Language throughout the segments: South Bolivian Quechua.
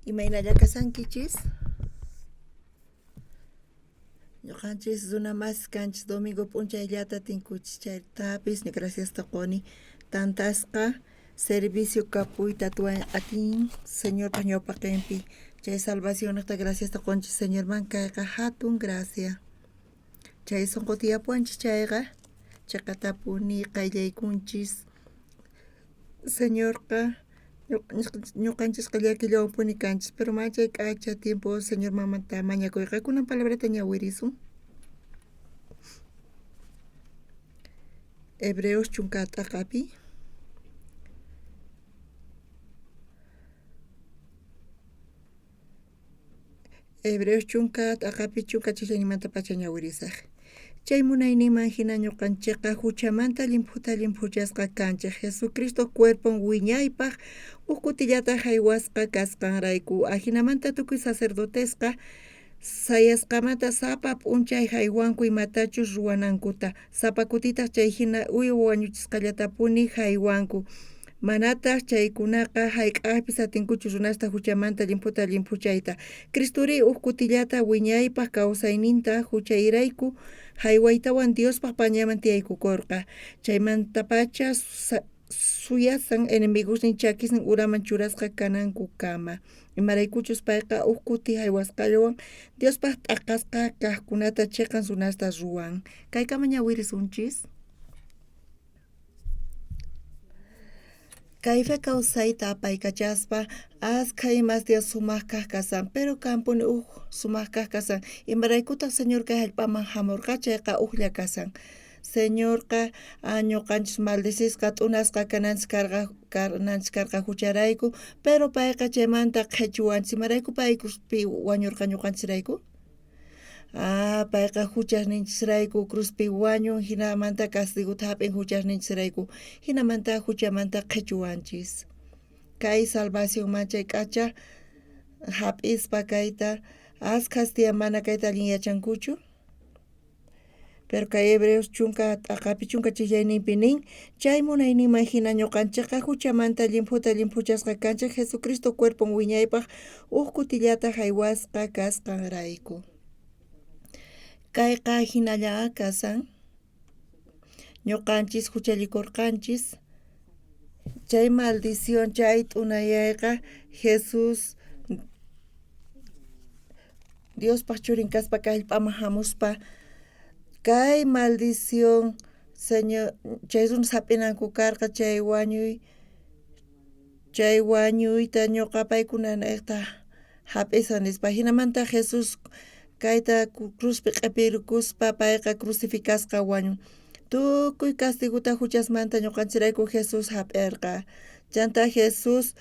Imaynalla kashankichis? Ñuqanchis runa masi kanchis domingo p'unchayllata tinkuchis chaytapis graciasta quni tantasqa servicio kapuyta atin Señorpa ñawpaqenpi chay salvacionnejta graciasta qonchis Señorman kayqa jatun gracia. Chay sonqo tiyapuwanchis chayqa cheqatapuni qayllaykunchis Señorqa ñuqanchisqa llakillawanpuni kanchis pero manchay k'acha tiempo Señor mamanta mañakuyqa kunan palabrata ñawirisun. Hebreos chunka t'aqapi. Hebreos chunka t'aqapi chunka ch'isiyninmantapacha ñawirisaj. Chay munayninman jina ñuqanchikqa juchamanta llimphuta llimphuchasqa kanchej Jesucristoj cuerpon wiñaypaj uj kutillata jaywasqa kasqanrayku. Ajinamanta tukuy sacerdotesqa sayasqamanta sapa p'unchay jaywanku imatachus ruwanankuta. Sapa kutitaj chay jina uywa wañuchisqallatapuni jaywanku. Manataj chaykunaqa jayk'ajpis atinkuchu runasta juchamanta llimphuta llimphuchayta. Cristorí uj kutillata wiñaypaj kausayninta juchayrayku jaywaytawan Diospaj pañaman tiyaykukorqa. Chaymantapacha suyasan enemigosnin chakisnin uraman churasqa kanankukama. Imaraykuchus payqa uj kuti jaywasqallawan Diospaj t'aqasqa kajkunata cheqan runasta ruwan. Kaykama ñawirisunchis. Kay fe kawsayta apaykachaspa askha imas Dios sumaj kaj kasan, pero kanpuni uj sumaj kaj kasan. Imaraykutaj Señor kay jallp'aman jamorqa chayqa ujlla kasan. Señorqa ñuqanchis maldecisqa t'unasqa kananchis karqa kananchis karqa jucharayku, pero payqa chaymanta qhechuwanchis. Imarayku pay cruzpi wañorqa ñuqanchisrayku? Ah, payqa juchasninchisrayku cruzpi wañun, jinamanta castigota jap'in juchasninchisrayku, jinamanta juchamanta qhechuwanchis. Kay salvación manchay k'acha jap'ispa kayta askhas tiyan mana kayta allin yachankuchu. Pero kay Hebreos chunka t'aqapi chunka chijllayninpi nin, chay munayninman jina ñuqanchikqa juchamanta llimphuta llimphuchasqa kanchik Jesucristo cuerpon wiñaypaj uj kutillata jaywasqa kasqanrayku. Kayqa jinalla kasan. Ñuqanchis juchallikurqanchis chay maldición chay t'unayayqa Jesús Diospaj churin kaspa kay jallp'aman jamuspa kay maldición Señor chay runas jap'inanku karqa chay wañuy chay wañuyta ñuqa paykunanejta jap'isaj nispa. Jinamanta Jesús kayta cruzpi q'epirikuspa payqa crucificasqa wañun. Tukuy castigota juchasmanta ñuqanchikrayku Jesús jap'erqa. Chantá Jesús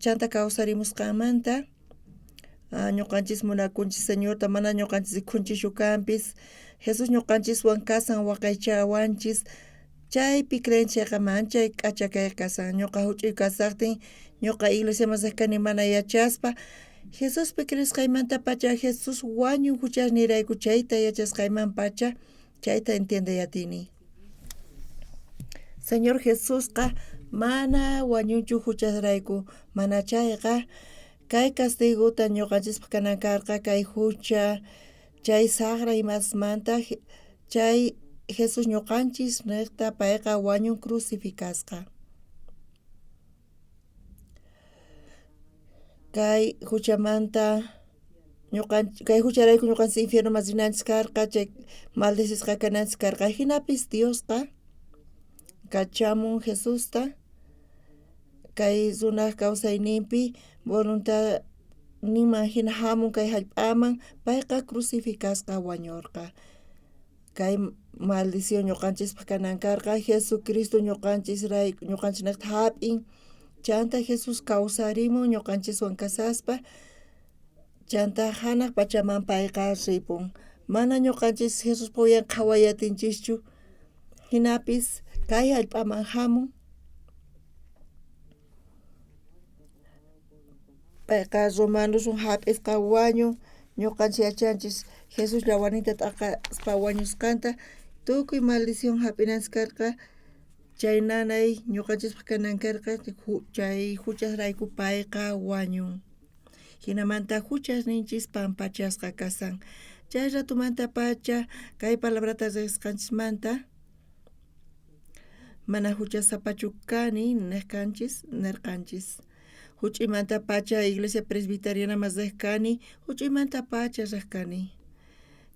chantá kawsarimusqanmanta ñuqanchis munakunchis Señorta mana ñuqanchis rikunchischu kanpis Jesús ñuqanchiswan kasan waqaychawanchis chaypi creenciaqa manchay k'acha kay kasan ñuqa juch'uy kasajtin ñuqa iglesiaman rej kani mana yachaspa Jesuspi creesqaymantapacha Jesús wañun juchasniyrayku chayta yachasqaymanpacha chayta entiendey atini. Señor Jesusqa mana wañunchu juchasrayku, mana chayqa kay castigota ñuqanchispaq kanan karqa kay jucha chay sajra imasmanta chay Jesús ñuqanchis nejta payqa wañun crucificasqa. Kay juchamanta ñuqanchik kay jucharayku ñuqanchik infiernoman rinanchik karqa chay maldecisqa kananchik karqa jinapis Diosqa kachamun Jesusta kay runaj kawsayninpi voluntadninman jina jamun kay jallp'aman payqa crucificasqa wañorqa kay maldición ñuqanchispaq kanan karqa Jesucristo ñuqanchisrayku ñuqanchisnejta jap'in chanta Jesús kawsarimun ñuqanchiswan kasaspa chanta janaj pachaman payqa ripun mana ñuqanchis Jesuspa uyan qhaway atinchischu jinapis kay jallp'aman jamun Payqa romanoswan jap'isqa wañun, ñuqanchik yachanchis Jesús llawarninta t'aqaspa wañusqanta, tukuy maldición jap'inanchis karqa, chay nanay ñuqanchispaq kanan karqa, chay juchasrayku payqa wañun. Jinamanta juchasninchis pampachasqa kasan. Chay ratumantapacha kay palabrata riqsisqanchismanta mana juchasapachu kani nejkanchis nerqanchis. Juch'uymantapacha iglesia presbiterianaman rej kani, juch'uymantapacha rej kani.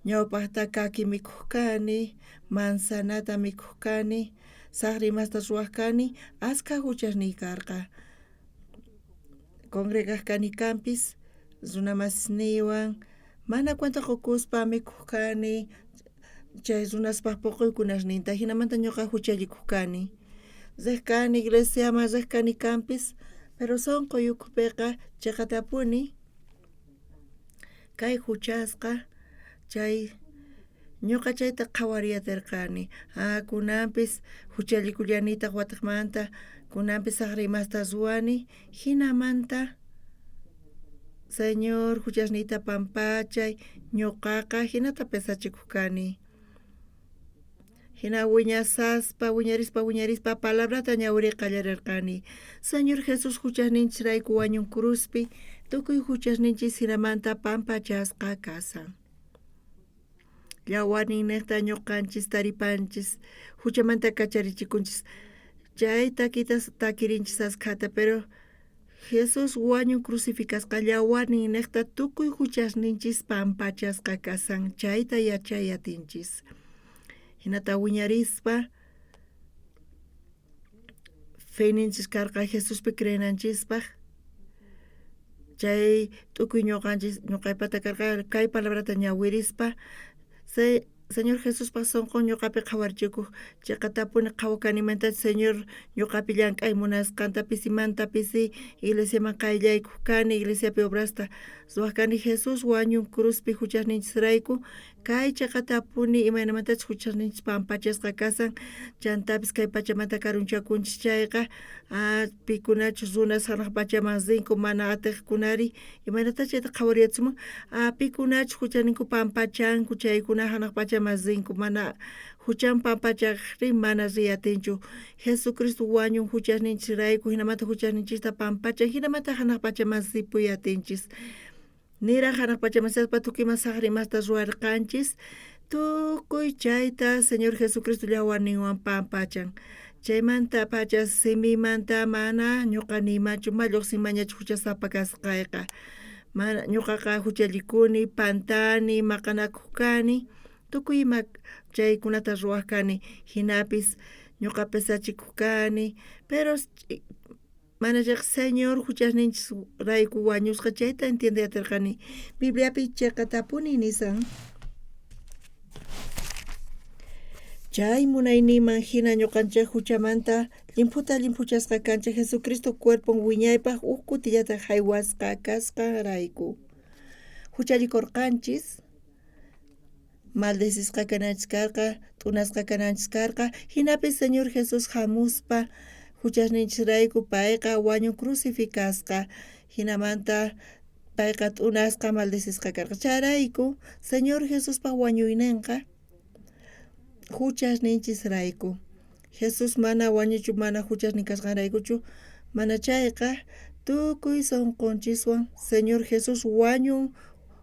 Ñawpajta kaki mikhuj kani, manzanata mikhuj kani, sajra imasta ruwaj kani, askha juchasniy karqa. Congregaj kani kanpis runa masisniywan, mana cuenta qokuspa mikhuj kani chay runaspaj poqoykunasninta, jinamanta ñoqa juchallikuj kani. Rej kani iglesiaman, rej kani kanpis, pero sonqoy ukhupeqa cheqatapuni kay juchasqa chay ñoqa chayta qhawariyaterqani. Ah, kunanpis juchallikullanitaj watejmanta, kunanpis sajra imasta ruwani, jinamanta Señor juchasniyta pampachay, ñoqaqa jinata pesachikuj kani. Jina wiñasaspa, wiñarispa, wiñarispa palabrata ñawiriy qallarerqani. Señor Jesús juchasninchisrayku wañun cruzpi, tukuy juchasninchis jinamanta pampachasqa kasan. Llawarninnejta ñoqanchis taripanchis, juchamanta kacharichikunchis. Chay takitas takirinchis askhata, pero Jesús wañun crucificasqa llawarninnejta tukuy juchasninchis pampachasqa kasan, chayta yachay atinchis. Jinata wiñarispa feninchis karqa Jesuspi creenanchispaj. Chay tukuy ñoqanchis ñoqaypata karqa kay palabrata ñawirispa Señor Jesuspaj sonqon ñoqapi qhawarichikuj, cheqatapuni qhawakanimanta Señor ñoqapi llank'ay munasqanta pisimanta pisi iglesiaman qayllaykuj kani, iglesiapi obrasta ruwaj kani. Jesús wañun cruzpi juchasninchisrayku, kay cheqatapuni imaynamantachus juchasninchis pampachasqa kasan, chantapis kay pachamanta karunchakunchis chayqa, pikunachus runas janaj pachaman rinku mana atejkunari, imaynatá chayta qhawariyachisunman? Pikunachus juchaninku pampachanku chaykuna janaj pachaman rinku, mana juchan pampachajri mana riy atinchu. Jesucristo wañun juchasninchisrayku, jinamanta juchasninchista pampachan, jinamanta janaj pachaman ripuy atinchis. Niraj janaj pachaman rispa tukuy ima sajra imasta ruwarqanchis, tukuy chayta Señor Jesucristo llawarninwan pampachan. Chaymantapacha simimanta mana ñoqa niymanchu, ma llojsinmanñachu juchasapa kasqayqa. Mana ñoqaqa juchallikuni, pantani, maqanakoj kani, tukuy ima chaykunata ruwaj kani, jinapis ñoqa pesachikoj kani, pero manachayqa Señor juchasninchisrayku wañusqa chayta entiendey aterqani. Bibliapi cheqatapuni nisan. Chay munayninman jina ñoqanchej juchamanta llimphuta llimphuchasqa kanchej Jesucristo cuerpon wiñaypaj uj kutillata jaywasqa kasqanrayku. Juchallikorqanchis, maldecisqa kananchis karqa, t'unasqa kananchis karqa, jinapis Señor Jesús jamuspa juchasninchisrayku payqa wañun crucificasqa, jinamanta payqa t'unasqa maldecisqa karqa. Chayrayku Señor Jesuspa wañuynenqa juchasninchisrayku. Jesús mana wañuchu mana juchasnin kasqanraykuchu, mana chayqa tukuy sonqonchiswan Señor Jesús wañun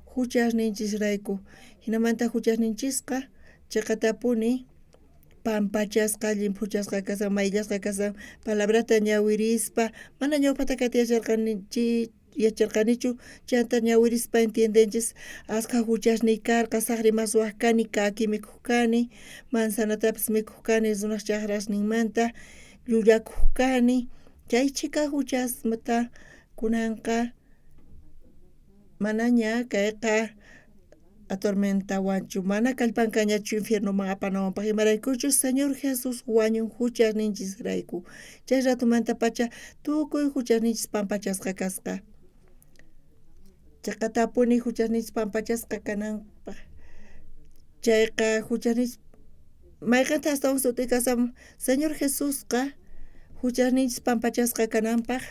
juchasninchisrayku. Jinamanta juchasninchisqa cheqatapuni pampachasqa, llimphuchasqa kasan, mayllasqa kasan, palabrata ñawirispa, mana ñawpata kayta yacharqanichu, chanta ñawirispa entiendenchis askha juchasniy karqa, sajra imas ruwaj kani, kaki mikhuj kani, manzanatapis mikhuj kani runaj chajrasninmanta, llullakuj kani, chay chhika juchasta kunanqa manaña kayqa atormentawanchu, mana kallpankañachu infiernoman apanawanpaj, imaraykuchus Señor Jesús wañun juchasninchisrayku. Chay ratomantapacha tukuy juchasninchis pampachasqa kasqa. Cheqatapuni juchasninchis pampachasqa kananpaj. Chayqa juchasninchis mayqenta astawan sut'i kasan Señor Jesusqa juchasninchis pampachasqa kananpaj.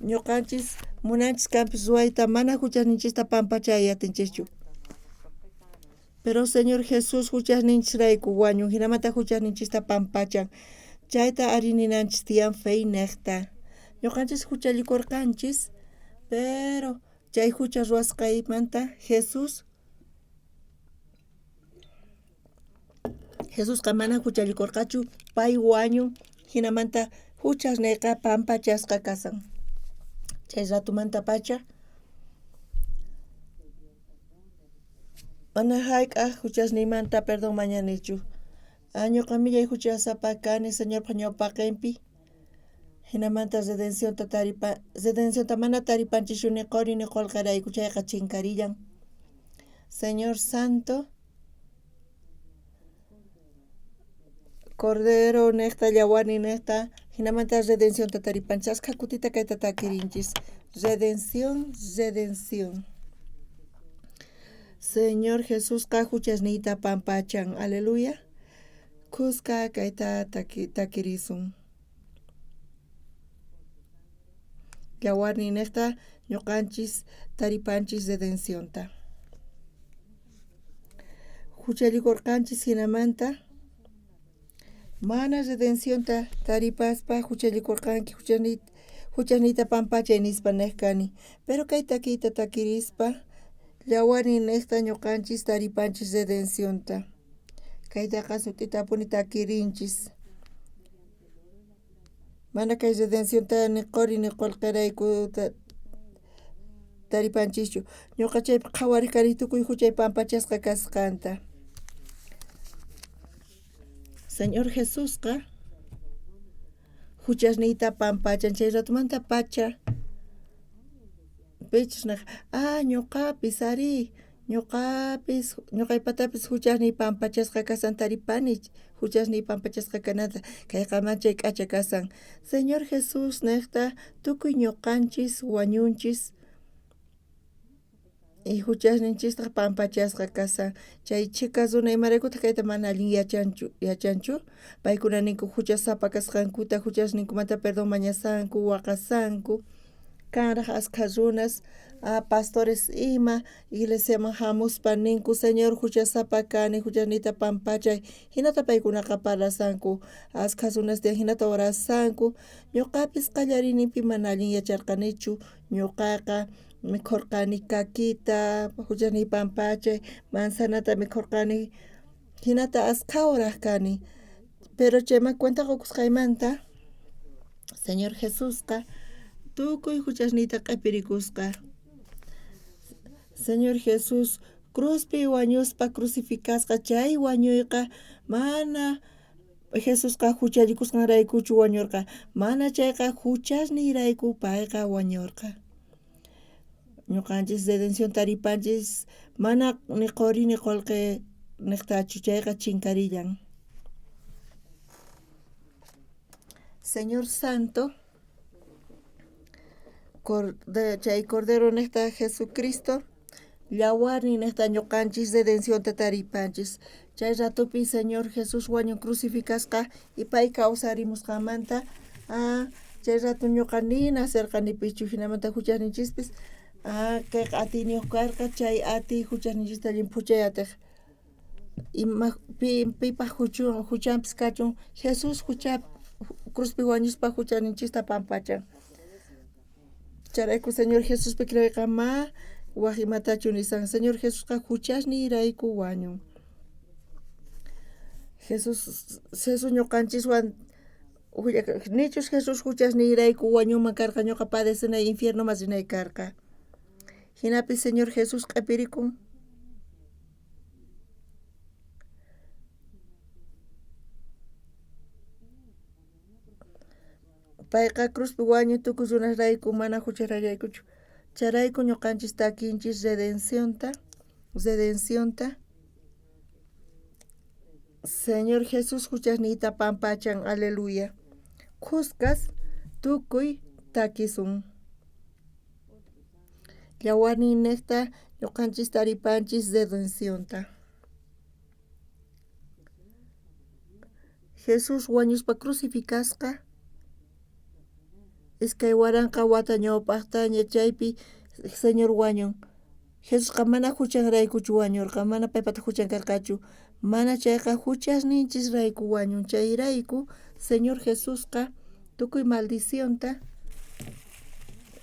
Ñoqanchis munanchis kanpis ruwayta mana juchasninchista pampachay atinchischu. Pero Señor Jesús juchasninchisrayku wañun, jinamanta juchasninchista pampachan. Chayta ari ninanchis tiyan feynejta. Ñoqanchis juchallikorqanchis, pero chay jucha ruwasqaymanta Jesús Jesusqa mana juchallikorqachu, pay wañun, jinamanta juchasneyqa pampachasqa kasan. Chay ratomantapacha mana jayk'aj juchasniymanta perdón mañanichu. Ñoqa millay juchasapa kani Señorpa ñawpaqenpi, jinamanta redencionta taripa redencionta mana taripanchischu ni qori ni qolqerayku, chayqa chinkarillan. Señor Santo, Cordero nejta llawani nejta jinamanta redencionta taripanchis. Askha kutita kayta takirinchis. Redención, redención. Señor Jesusqa juchasniyta pampachan. Aleluya. Khuska kayta takirisun. Llawarninejta ñoqanchis taripanchis redencionta. Juchallikorqanchis jinamanta mana redencionta taripaspa juchallikorqanki, juchasniyta pampachay nispa nej kani. Pero kay takiyta takirispa llawarninejta ñoqanchis taripanchis redencionta. Kaytaqa sut'itapuni takirinchis. Mana kay redencionta ni qori ni qolqerayku taripanchischu. Ñoqa chaypi qhawarej kani tukuy juchay pampachasqa kasqanta. Señor Jesusqa juchasniyta pampachan chay ratomantapacha pichus nej, ah, ñoqapis arí, ñoqapis, ñoqaypatapis juchasniy pampachasqa kasan, taripani juchasniy pampachasqa kananta, kayqa manchay k'acha kasan. Señor Jesús nejta tukuy ñoqanchis wañunchis y juchasninchistaq pampachasqa kasan. Chay chhika runa imaraykutaq kayta mana allin yachanchu? Paykuna ninku juchasapa kasqankuta, juchasninkumanta perdón mañasanku, waqasanku. Kanraj askha runas, pastores ima iglesiaman jamuspa ninku, Señor juchasapa kani, juchasniyta pampachay. Jinata paykunaqa parlasanku, askha runas tiyan jinata orasanku. Ñoqapis qallariyninpi mana allin yacharqanichu, ñoqaqa mikhorqani kakita, juchasniy pampachay, manzanata mikhorqani, jinata askha oraj kani. Pero chayman cuenta qokusqaymanta Señor Jesusqa tukuy juchasniyta q'epirikusqa. Señor Jesús cruzpi wañuspa crucificasqa, chay wañuyqa mana Jesusqa juchallikusqanraykuchu wañurqa, mana chayqa juchasniyrayku payqa wañurqa. Ñoqanchis redención taripanchis mana ni qori ni qolqe nejtachu, chayqa chinkarillan. Señor Santo, chay Cordero nejta Jesucristo, llawarnin nejta ñoqanchis redencionta taripanchis. Chay ratopi Señor Jesús wañun crucificasqa y pay kawsarimusqanmanta, chay rato ñoqa ni nacerqanipischu, jinamanta juchasninchispis, kayqa atiyniyuq karqa, chay atiy juchasninchista llimphuchay atej. Ima pipaj juchanpis kachun, Jesús jucha cruzpi wañuspa juchaninchista pampachan. Chayrayku Señor Jesuspi creeyqa ma waj imatachu nisan. Señor Jesusqa juchasniyrayku wañun. Jesús ñoqanchiswan nichus Jesús juchasniyrayku wañunman karqa, ñoqa padecenay infiernoman rinay karqa. Jinapis Señor Jesús q'epirikun. Payqa cruzpi wañun tukuy runasrayku, mana jucharaykuchu. Chayrayku ñoqanchis takinchis redencionta, redencionta. Señor Jesús juchasniyta pampachan, aleluya. Khuskas tukuy takisun. Llawarninnejta ñoqanchis taripanchis redencionta. Jesús wañuspa crucificasqa 2000 wata ñawpajtaña chaypi Señor wañun. Jesusqa mana juchanraykuchu wañurqa, mana paypata juchan karqachu, mana chayqa juchasninchisrayku wañun. Chayrayku Señor Jesusqa tukuy maldicionta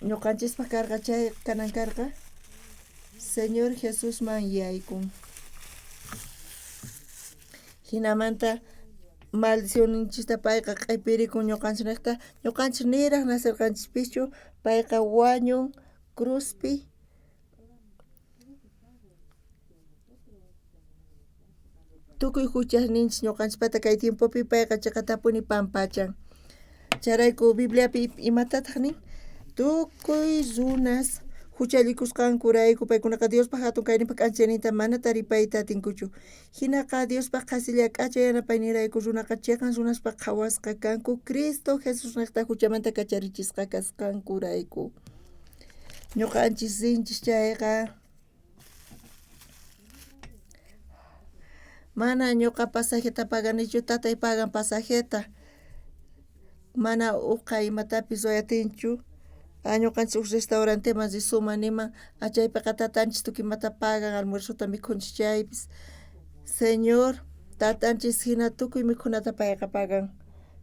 Ñoqanchispaj karqa chay kanan karqa, Señor Jesusman yaykun. Jinamanta maldicionninchista payqa q'epirikun ñoqanchisnejta, ñoqanchis niraj nacerqanchispischu, payqa wañun cruzpi. Tukuy juchasninchis ñoqanchispata kay tiempopi payqa cheqatapuni pampachan. Chayrayku Bibliapi imatataj nin? Tukuy runas juchallikusqankurayku paykunaqa Diospa jatun kayninpa k'anchayninta mana taripayta atinkuchu. Jinaqa Diospa qhasilla k'acha yanapayninrayku runaqa cheqan runaspa qhawasqa kanku Cristo Jesusnejta juchamanta kacharichisqa kasqankurayku. Ñoqanchis rinchis chayqa mana ñoqa pasajeta paganichu, tatay pagan pasajeta. Mana uqa imatapis ruwayatinchu. Ñoqanchis uj restauranteman risuman niman, chaypeqa tatanchis tukuy imata pagan, almuerzota mikhunchis chaypis. Señor tatanchis jina tukuy mikhunata payqa pagan.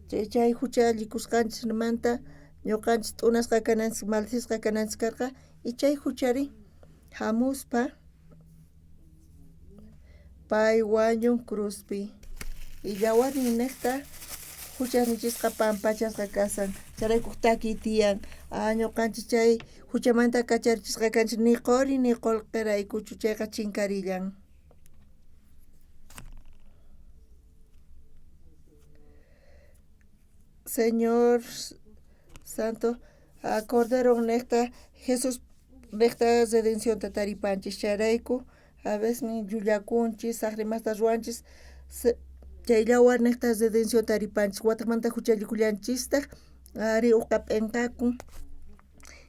Chay juchallikusqanchismanta ñoqanchis t'unasqa kananchis, maldecisqa kananchis karqa, y chay juchari jamuspa pay wañun cruzpi. Y yawarninnejta juchasninchisqa pampachasqa kasan. Chayrayku takiy tiyan. Ñoqanchis chay juchamanta kacharichisqa kanchis, ni qori ni qolqeraykuchu, chayqa chinkarillan. Señor Santo Cordero nejta Jesús nejta redencionta taripanchis. Chayrayku a veces llullakunchis, sajra imasta ruwanchis, chay yawar nejta redención taripanchis, watejmanta juchallikullanchistaq, ari uqa p'enqakun.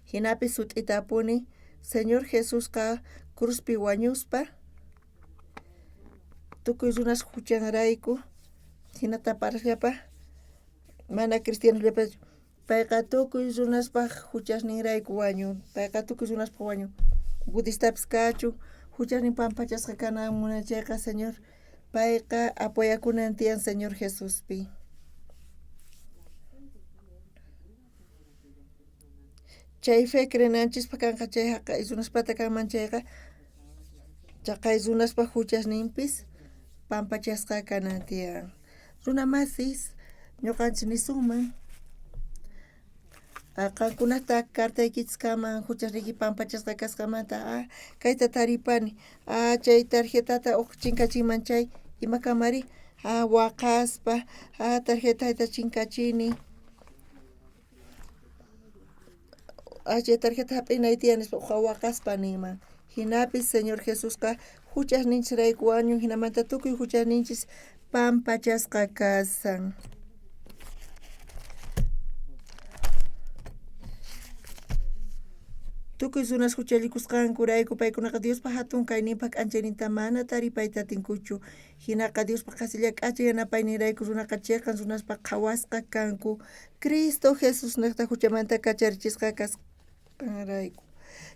Jinapis sut'itapuni Señor Jesusqa cruzpi wañuspa tukuy runas juchanrayku, jinata parlaspa mana cristianollapachu, payqa tukuy runaspaj juchasninrayku wañun, payqa tukuy runaspaj wañun. Budistapis kachun, juchasnin pampachasqa kanan munan chayqa Señor, payqa apoyakunan tiyan Señor Jesuspi. Chay fe creenanchispaj kanqa chay jaqay runaspata kanman chayqa, chaqay runaspa juchasninpis pampachasqa kanan tiyan. Runa masis ñoqanchis nisunman, qankunata cartaykichis kanman juchasniyki pampachasqa kasqamanta, kayta taripani, chay tarjetata uj chinkachinman chay, imakamari, waqaspa, tarjetayta chinkachini. Chay tarjeta jap'inay tiyan nispa uqa waqaspa ninman. Jinapis Señor Jesusqa juchasninchisrayku wañun, jinamanta tukuy juchasninchis pampachasqa kasan. Tukuy runas juchallikusqankurayku paykunaqa Diospa jatun kayninpa k'anchayninta mana taripayta atinkuchu. Jinaqa Diospa qhasilla k'acha yanapayninrayku runaqa cheqan runaspa qhawasqa kanku, Cristo Jesusnejta juchamanta kacharichisqa kasqanrayku.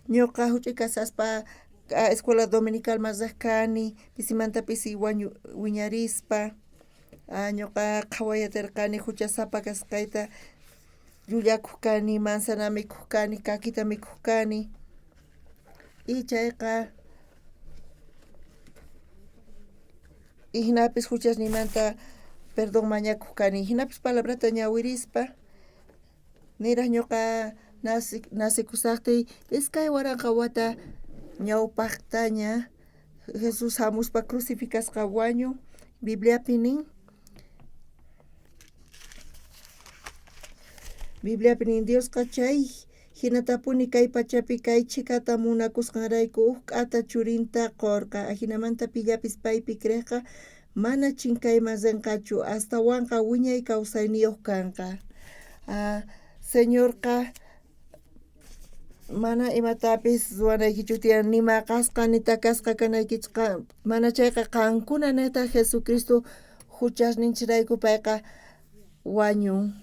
Ñoqa juch'uy kashaspa escuela dominicalman rej kani, pisimanta pisi wiñarispa, ñoqa qhawayaterqani juchasapa kasqayta, llullakoj kani, manzana mikhoj kani, kakita mikhoj kani. Y chayqa jinapis juchasniymanta perdón mañakoj kani, jinapis palabrata ñawirispa niraj ñoqa nacikusajtiy 2000 wata ñawpajtaña Jesús jamuspa crucificasqa wañun, Bibliapi nin, Bibliapi nin Diosqa chay jinatapuni kay pachapi kay chhikata munakusqanrayku uj k'ata churinta qorqa, ajinamanta pillapis paypi creejqa mana chinkayman renqachu, astawanqa wiñay kawsayniyoj kanqa. Señorqa mana imatapis ruwanaykichu tiyan, ni maqasqa ni takasqa kanaykichu, mana chayqa qankuna nejta Jesucristo juchasninchirayku payqa wañun.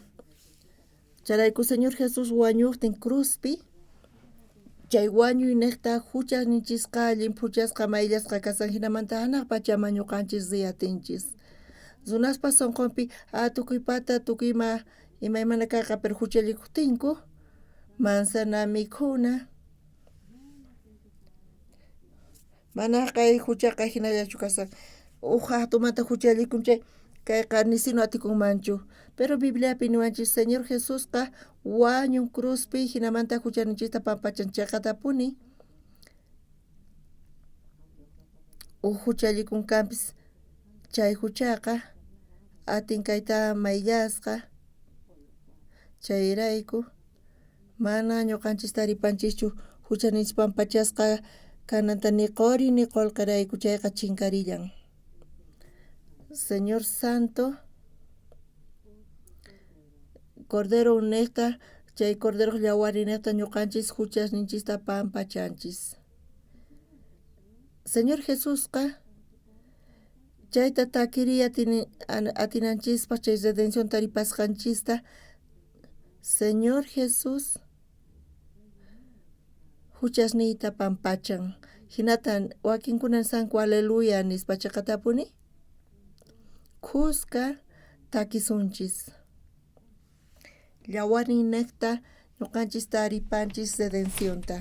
Chayrayku Señor Jesús wañujtin cruzpi, chay wañuynejta juchasninchisqa llimphuchasqa mayllasqa kasan, jinamanta janaj pachaman ñoqanchis riyatinchis. Runaspa sonqonpi tukuypata tukuy ima imaymana karqa, pero juchallikojtinku Manzana mikhuna. Mana kay huchaqa hinallachu kashan. Uj jatumanta huchallikun chay kayqa nisinu atikunmanchu. Pero Bibliapi niwanchis Señor Jesusqa wañun cruzpi hinamanta huchaninchista pampachan cheqatapuni. Uj huchallikun kanpis chay huchaqa atin kayta mayllasqa. Chayrayku mana ñuqanchis taripanchischu huchaninchis pampachasqa kananta ni qori ni qullqirayku chayqa chinkarillan. Señor Santo Cordero niqta chay Corderoq yawarninta ñuqanchis huchasninchista pampachanchis. Señor Jesusqa chayta takiriy atinanchispaq chay redención taripasqanchista Señor Jesús huchasniyta pampachan. Hinata wakinkuna nisanku aleluya nispa cheqatapuni khuska takisunchis. Yawarninejta ñuqanchis taripanchis redencionta.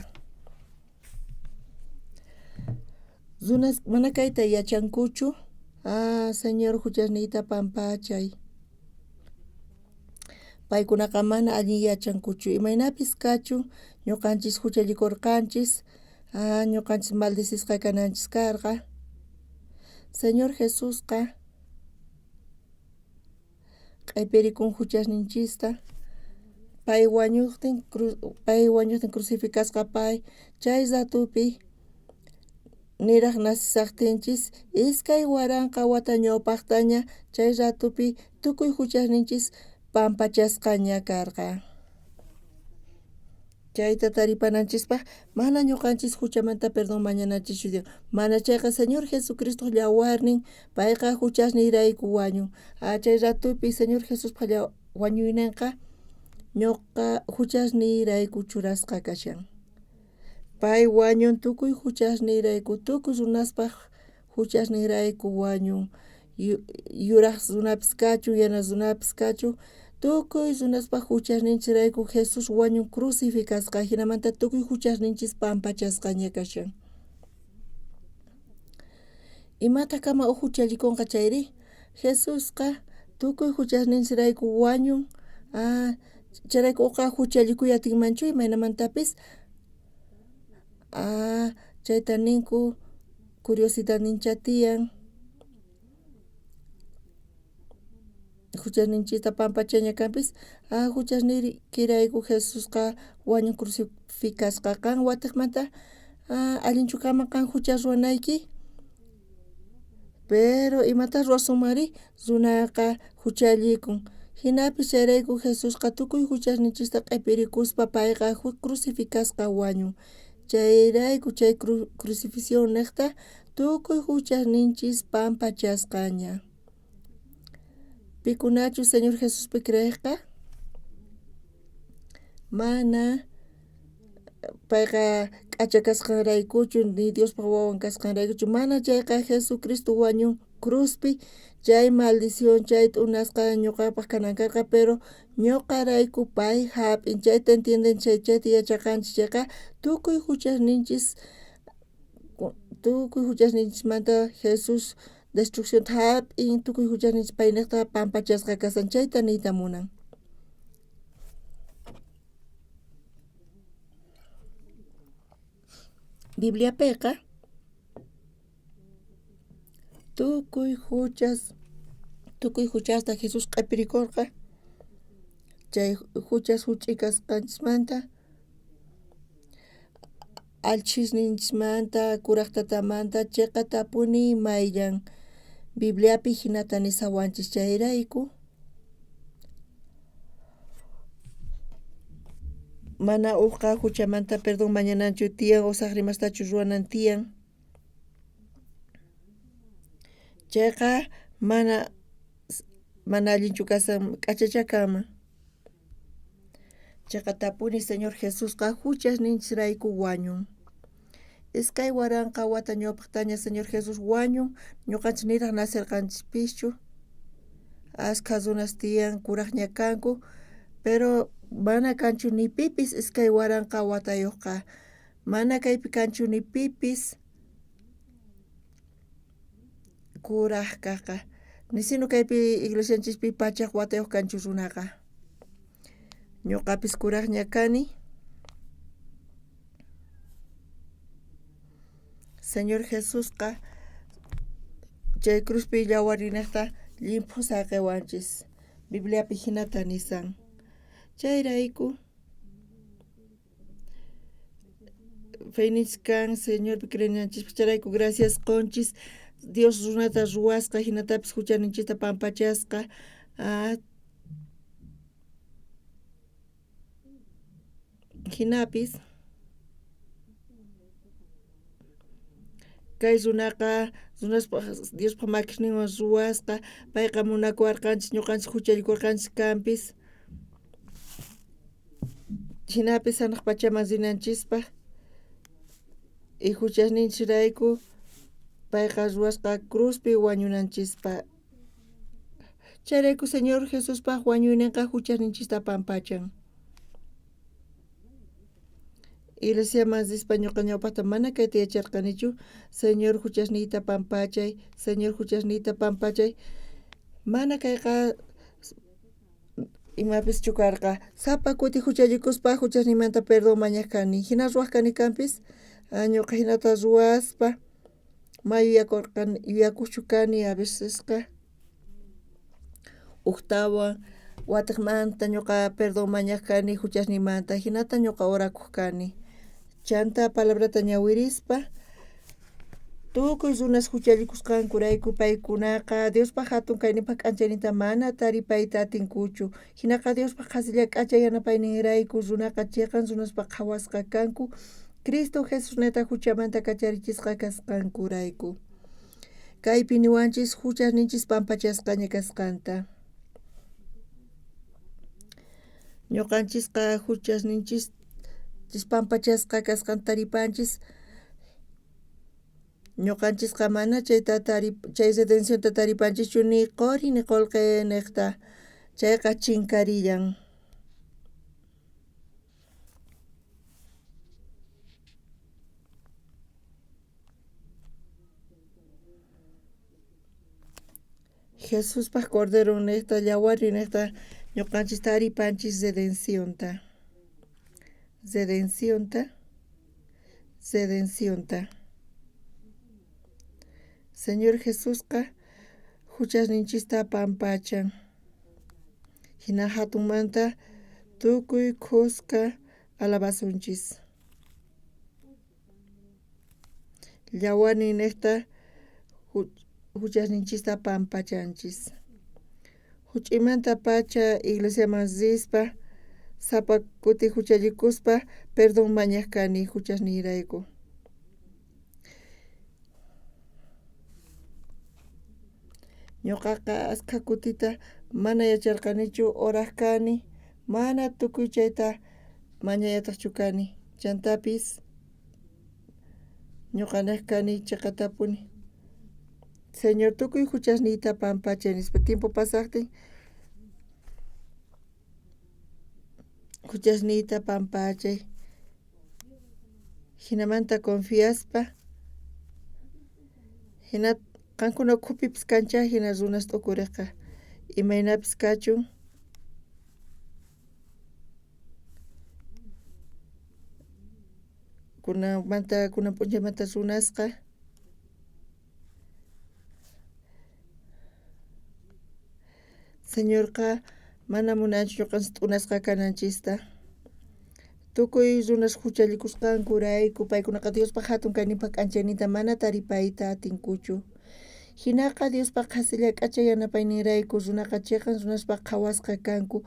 Runas mana kayta yachankuchu. Ah, Señor huchasniyta pampachay. Paykunaqa mana allin yachankuchu. Imaynapis kachun ñuqanchis huchallikurqanchis. Ah, ñuqanchis maldecisqa kananchis karqa. Señor Jesusqa q'epirikun huchasninchista. Pay wañuqtin pay wañuqtin crucificasqa pay chay ratupi niraj nacesaqtinchis 2000 wata ñawpaqtaña chay ratupi tukuy huchasninchis pampachasqaña karqa. Chayta taripananchispaq mana ñuqanchis huchamanta perdón mañananchischu Dios. Mana chayqa Señor Jesucristo yawarnin payqa huchasniyrayku wañun. Ah, chay ratupi Señor Jesuspa wañuyninqa ñuqa huchasniyrayku churasqa kashan. Pay wañun tukuy huchasniyrayku, tukuy runaspaq huchasniyrayku wañun. Yuraj runapis kachun, yana runapis kachun, tukuy runaspaq huchasninchirayku Jesús wañun crucificasqa, hinamanta tukuy huchasninchis pampachasqaña kashan. Imata kama uj huchallikunqa chayri? Jesusqa tukuy huchasninchirayku wañun. Ah, chayrayku uqa huchallikuy atinmanchu imaynamantapis? Ah, chayta ninku curiosidadnincha tiyan. Huchasninchista pampachaña kanpis. Ah, huchasniykirayku Jesusqa wañun crucificasqa qan watiqmanta ah, allinchu kanman qan hucha ruwanayki? Pero imata ruwasunmanri? Runaqa huchallikun. Hinapis chayrayku Jesusqa tukuy huchasninchista q'epirikuspa payqa crucificasqa wañun. Chayrayku chay crucifixión niqta tukuy huchasninchis pampachasqaña. Pikunachus Señor Jesuspi creeqqa mana payqa k'acha kasqanraykuchu ni Diospa wawan kasqanraykuchu, mana chayqa Jesucristo wañun cruzpi chay maldición chay t'unasqa ñuqapaq kanan karqa, pero ñuqarayku pay hap'in. Chayta entienden chayta yachaqanchis chayqa tukuy huchasninchis tukuy huchasninchismanta Jesús destruccionta hap'in, tukuy huchasninchis payniqta pampachasqa kasan, chayta niyta munan. Bibliapiqa tukuy huchas tukuy huchasta Jesús q'epirikurqa chay huchas huch'i kasqanchismanta allchhisninchismanta kuraj tatamanta cheqatapuni mayllan. Bibliapi hinata nisawanchis chayrayku mana ujqa huchamanta perdón mañananchu tiyan o saqra imastachu ruwanan tiyan. Chayqa mana mana allinchu kasan, k'achacha kanman. Cheqatapuni Señor Jesusqa huchasninchisrayku wañun. 2000 wata ñawpaqtaña Señor Jesús wañun, ñuqanchis niraj nacerqanchispischu. Askha runas tiyan kurajña kanku, Pero mana kanchu ni pipis 2000 watayojqa. Mana kaypi kanchu ni pipis kuraj kajqa. Nisinu kaypi iglesianchispi pachaj watayoj kanchu runaqa. Ñuqapis kurajña kani. Señor Jesusqa chay cruzpi llawarinejta llimphu saqewanchis. Bibliapi jinata nisan. Chayrayku feyninchis kan Señorpi creenanchispaj chayrayku gracias qonchis Dios runata ruwasqa jinatapis juchaninchista pampachasqa. Jinapis kay runaqa runaspaj Diospaj makisninwan ruwasqa, payqa munakuwarqanchis ñuqanchis juchallikurqanchis kanpis. Jinapis janaj pachaman rinanchispaj y juchasninchisrayku payqa ruwasqa cruzpi wañunanchispaj. Chayrayku Señor Jesuspaj wañuyninqa juchasninchista pampachan. Iglesiaman rispa ñuqa ñawpajta mana kayta yacharqanichu, Señor juchasniyta pampachay, Señor juchasniyta pampachay. Mana kayqa imapischu karqa. Sapa kuti juchallikuspa juchasniymanta perdón mañaj kani. Jina ruwaj kani kanpis, ñuqa jinata ruwaspa ma yuyakorqani yuyakuqchu kani a vecesqa ujtawan watejmanta ñuqa perdón mañaj kani juchasniymanta jinata ñuqa orakuj kani. Chanta palabrata ñawirispa tukuy runas juchallikusqankurayku paykunaqa Diospaj jatun kayninpaj k'anchayninta mana taripayta atinkuchu. Jinaqa Diospaj qhasilla k'acha yanapayninrayku runaqa cheqan runaspaj qhawasqa kanku Cristo Jesusneta juchamanta kacharichisqa kasqankurayku. Kaypi niwanchis juchasninchis pampachasqaña kasqanta. Ñuqanchisqa juchasninchis pampachasqa kasqanta taripanchis. Ñuqanchisqa mana chayta chay redencionta taripanchischu ni qori ni qolqe nejta. Chayqa chinkarillan. Jesuspaj Corderon nejta llawarinejta ñuqanchis taripanchis redencionta. Redencionta. Redencionta. Señor Jesusqa juchasninchista pampachan. Jina jatunmanta tukuy khuska alabasunchis. Llawarinejta juchasninchista pampachanchis. Juch'imantapacha iglesiaman rispa sapa kuti juchallikuspa perdón mañaj kani juchasniyrayku. Ñuqaqa askha kutita mana yacharqanichu oraj kani, mana tukuy chayta mañayataqchu kani. Chantapis ñuqa nej kani chiqatapuni. Señor tukuy juchasniyta pampachay nispa tiempo pasajtin juchasniyta pampachay. Jinamanta confiaspa jina qankuna ukhupipis kancha jina runas t'ukurejqa imaynapis kachun kunanmanta kunan p'unchaymanta runasqa Señorqa mana munanchu ñuqanchis t'unasqa kananchista. Tukuy runas juchallikusqankurayku paykunaqa Diospaj jatun kayninpaj k'anchayninta mana taripayta atinkuchu. Jinaqa Diospaj qhasilla k'acha yanapayninrayku runaqa cheqan runaspaj qhawasqa kanku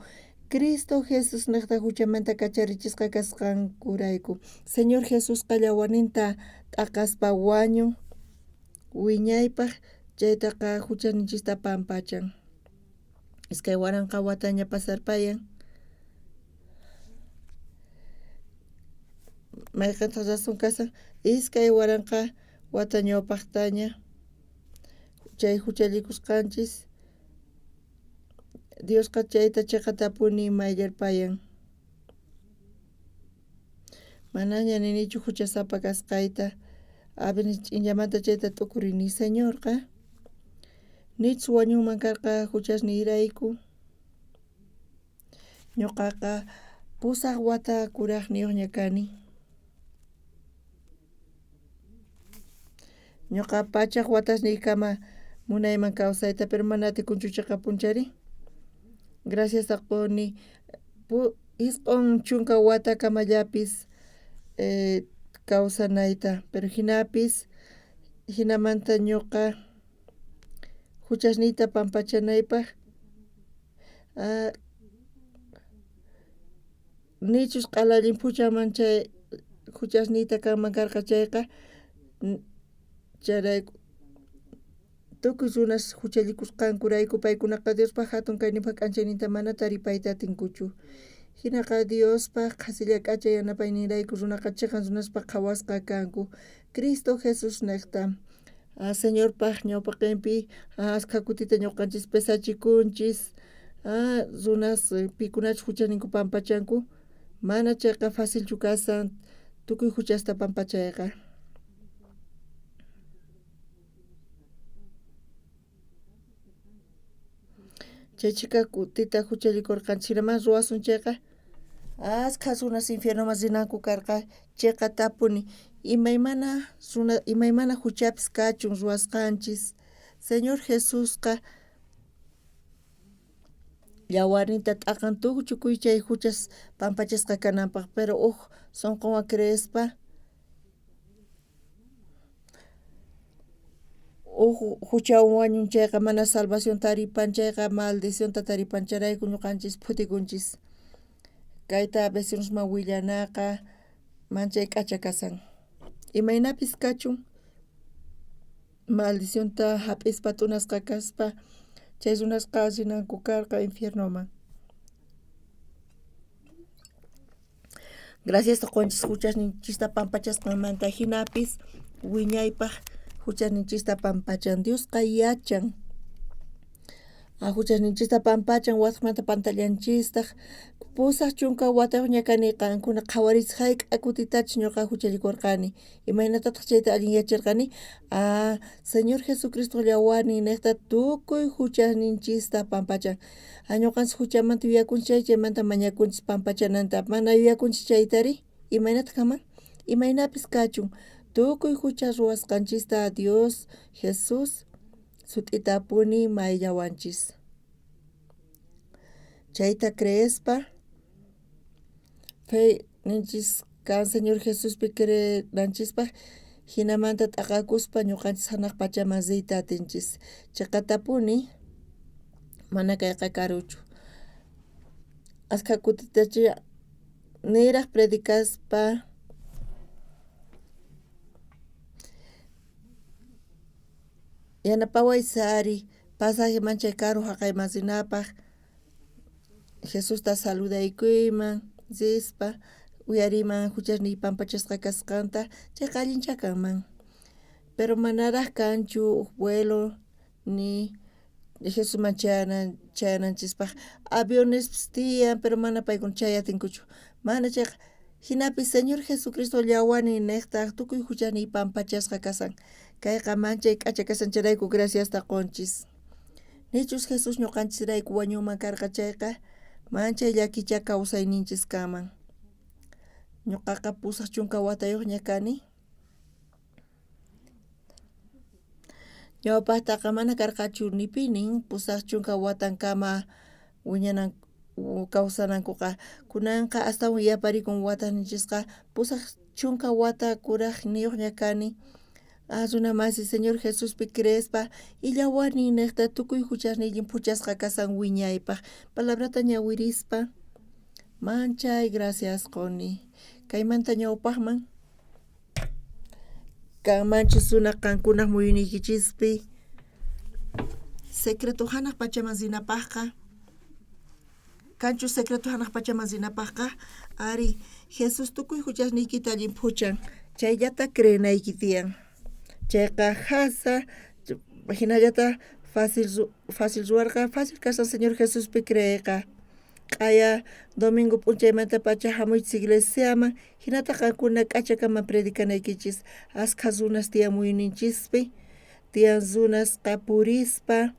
Cristo Jesusnejta juchamanta kacharichisqa kasqankurayku. Señor Jesusqa llawarninta t'aqaspa wañun wiñaypaj chaytaqa juchaninchista pampachan. 2000 wataña pasarpayan. Mayqentaq razón kasan 2000 wata ñawpajtaña chay juchallikusqanchis Diosqa chayta cheqatapuni mayllarpayan. Manaña ninichu juchasapa kasqayta, a veces ch'inllamanta chayta t'ukurini. Señorqa nichus wañunman karqa juchasniyrayku. Ñoqaqa pusaj wata kurajniyojña kani. Ñoqa pachaj watasniykama munayman kawsayta, pero mana atikunchu cheqapunchari. Graciasta qoni 90 watakamallapis kawsanayta, pero jinapis jinamanta ñoqa juchasniyta pampachanaypaj nichus q'ala llimphuchanman chay juchasniyta kanman karqa chayqa, chayrayku tukuy runas juchallikusqankurayku paykunaqa Diospa jatun kayninpa k'anchayninta mana taripayta atinkuchu. Jinaqa Diospa qhasilla k'acha yanapayninrayku runaqa cheqan runaspaj qhawasqa kanku Cristo Jesusnejta. Señorpaj ñawpaqenpi ashkha kutita ñoqanchis pesachikunchis, runas pikunachus juchasninku pampachanku, mana chayqa facilchu kashan tukuy juchasta pampachayqa. Chay chhika kutita juchallikorqanchis, jinaman ruwasun chayqa ashkha runas infiernoman rinanku karqa cheqatapuni. Imaymana runa imaymana juchapis kachun ruwasqanchis. Señor Jesusqa yawarninta t'aqan tukuy chay juchas pampachasqa kananpaj, pero uj sonqonwan creespa uj juchawan wañun chayqa mana salvación taripan chayqa maldicionta taripan, chayrayku ñoqanchis phutikunchis. Kayta vecinosman willanaqa manchay k'acha kashan. Imaynapis kachun maldicionta jap'ispa t'unasqa kaspa chay runasqa rinanku karqa infiernoman. Graciasta qonchis juchasninchista pampachasqanmanta, jinapis wiñaypaj juchasninchista pampachan. Diosqa yachan juchasninchista pampachan, watejmanta pantallanchistaj. 80 watayojña kani, qankuna qhawariychis jayk'a kutitachus ñoqa juchallikorqani. Imaynatataj chayta allin yacharqani? Señor Jesucristo yawarnin nejta tukuy juchasninchista pampachan. Ñoqanchis juchamanta yuyakunchis chay, chaymanta mañakunchis pampachananta. Mana yuyakunchis chaytari, imaynataj kanman? Imaynapis kachun, tukuy jucha ruwasqanchista Dios Jesús sut'itapuni mayllawanchis. Chayta creespa fe ninchis kan Señor Jesuspi creenanchispaj, jinamanta t'aqakuspa ñoqanchis janaj pachaman riyta atinchis. Cheqatapuni mana kayqa karuchu. Ashkha kutitachu niraj predicaspa yanapaway ari pasaje manchay karu jaqayman rinapaj, Jesusta saludaykuyman rispa uyariyman juchasniy pampachasqa kasqanta, chayqa allinchá kanman. Pero manaraj kanchu uj vuelo ni Jesusman chayananchispaj. Avionespis tiyan, pero mana paykuna chayatinkuchu. Mana chayqa jinapis Señor Jesucristo yawarnin nejtaj tukuy juchasniy pampachasqa kashan. Kayqa manchay k'acha kashan, chayrayku graciasta qonchis. Nichus Jesús ñoqanchisrayku wañunman karqa chayqa, manchay llakichá kawsayninchis kanman. Ñoqaqa 80 watayojña kani. Ñawpajtaqa mana karqachu ni pinin 80 watankama wiñanan kawsanankuqa. Kunanqa astawan yaparikun watasninchisqa 80 wata kurajniyojña kani. Runa masi Señor Jesuspi creespa illawarnin nejta tukuy juchasniy llimphuchasqa kashan wiñaypaj. Palabrata ñawirispa manchay gracias qoni. Kaymanta ñawpajman kanmanchus runa qankunaj muyuniykichispi secreto janaj pachaman rinapajqa, kanchus secreto janaj pachaman rinapajqa, ari Jesús tukuy juchasniykita llimphuchan, chayllata creenayki tiyan. Chayqa jasa, jinallata Fácil, fácil ruwarqa, fácil kashan Señor Jesuspi creeyqa. Q'aya domingo p'unchaymantapacha jamuychis iglesiaman, hinataq qankuna k'achakaman predicanaykichis. Askha runas tiyan muyuyninchispi, tiyan runasqa purispa,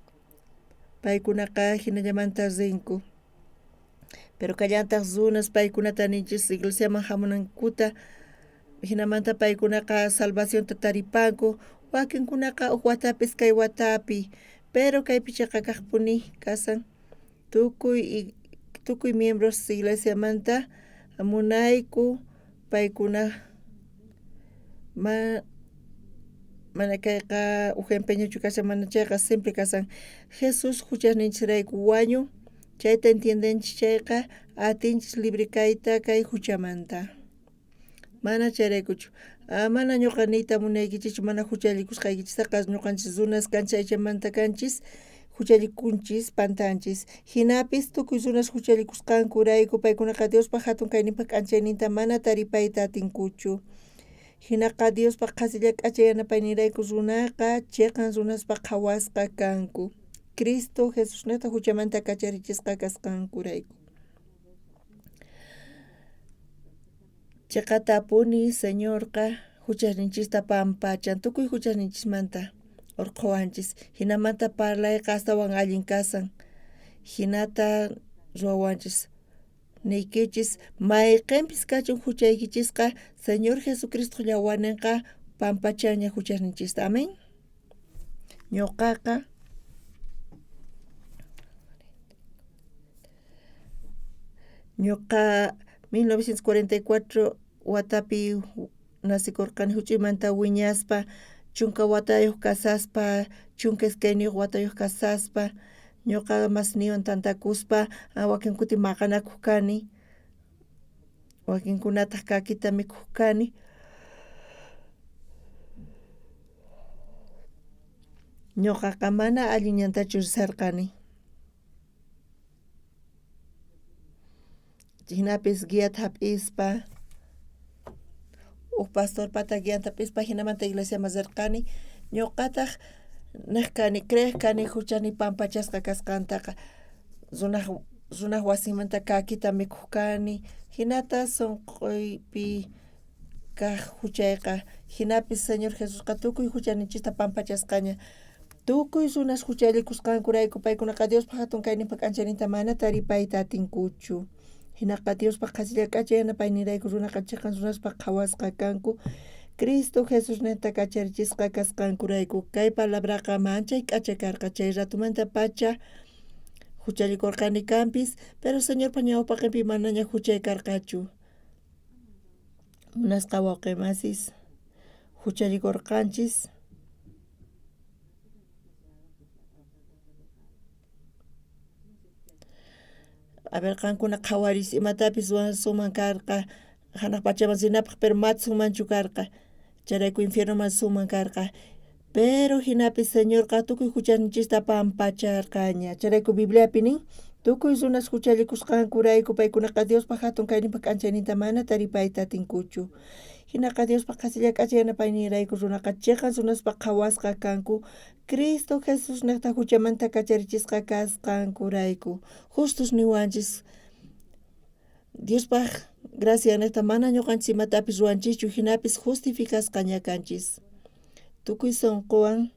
paykunaqa hinallamanta rinku. Pero kallantaq runas paykunata ninchis iglesiaman hamunankuta, hinamanta paykunaqa salvacionta taripanku, wakinkunaqa uj watapi iskay watapi, pero kaypi cheqa kaqpuni kasan tukuy tukuy miembros iglesiamanta munayku paykuna ma mana kayqa uj empeñochu kashan mana chayqa simple kasan Jesús juchasninchisrayku wañun chayta entiendenchis chayqa atinchis libre kayta kay juchamanta. Mana chayraykuchu. Mana ñuqa niyta munaykichischu mana juchallikusqaykichistaqa ñuqanchis runas kanchis aychamanta kanchis juchallikunchis pantanchis. Jinapis tukuy runas juchallikusqankurayku paykunaqa Diospa jatun kayninpa k'anchayninta mana taripayta atinkuchu. Jinaqa Diospa qhasilla k'acha yanapayninrayku runaqa cheqan runaspa qhawasqa kanku. Cristo Jesusnejta juchamanta kacharichisqa kasqankurayku. Cheqatapuni Señorqa juchasninchista pampachan, tukuy juchasninchismanta orqhowanchis. Jinamanta parlayqa astawan allin kasan. Jinata ruwawanchis. Niykichis, mayqenpis kachun juchaykichisqa Señor Jesucristo llawanenqa pampachanña juchasninchista. Amén. Ñuqaqa ñuqa 1944 watapi nacikurqani huch'uymanta wiñaspa chunka watayuq kasaspa 12 watayuq kasaspa ñuqa masniywan tantakuspa wakin kuti maqanakuq kani wakinkunataq kakita mikhuq kani. Ñuqaqa mana allin ñantachu risarqani. Jinapis guiata hap'ispa uj pastorpata guianta hap'ispa jinamanta iglesiaman rirqani. Ñuqataq nej kani creej kani juchani pampachasqa kasqantaqa runaj runaj wasinmanta kakita mikhuq kani jinata sunquypi kaq juchayqa jinapis Señor Jesusqa tukuy juchaninchista pampachasqaña. Tukuy runas juchallikusqankurayku paykunaqa Diospa jatun kayninpa k'anchayninta mana taripayta atinkuchu. Jinaqa Diospa qhasilla k'acha yanapayninrayku runaqa cheqan runaspa qhawasqa kanku Cristo Jesusninta kacharichisqa kasqankurayku. Kay palabraqa manchay k'acha karqa chay ratumantapacha juchallikurqani kanpis, pero Señorpa ñawpaqenpi manaña juchay karqachu. Munasqa wawqi masis juchallikurqanchis. A ver qankuna qhawaris imatapis ruwasunman karqa janaq pachaman rinapaq pero matsunmanchu karqa chayrayku infiernoman risunman karqa pero jinapis Señorqa tukuy juchaninchista pampacharqaña chayrayku Bibliapi nin tukuy runas juchallikusqankurayku paykunaqa Diospa jatun kayninpa k'anchayninta mana taripayta atinkuchu. Jinaqa Diospa qhasilla k'acha yanapayninrayku runaqa cheqan runaspa qhawasqa kanku Cristo Jesusnejta juchamanta kacharichisqa kasqankurayku. Justus niwanchis Diospaj gracianejta mana ñuqanchis imatapis ruwanchischu jinapis justificasqaña kanchis. Tukuy sunquwan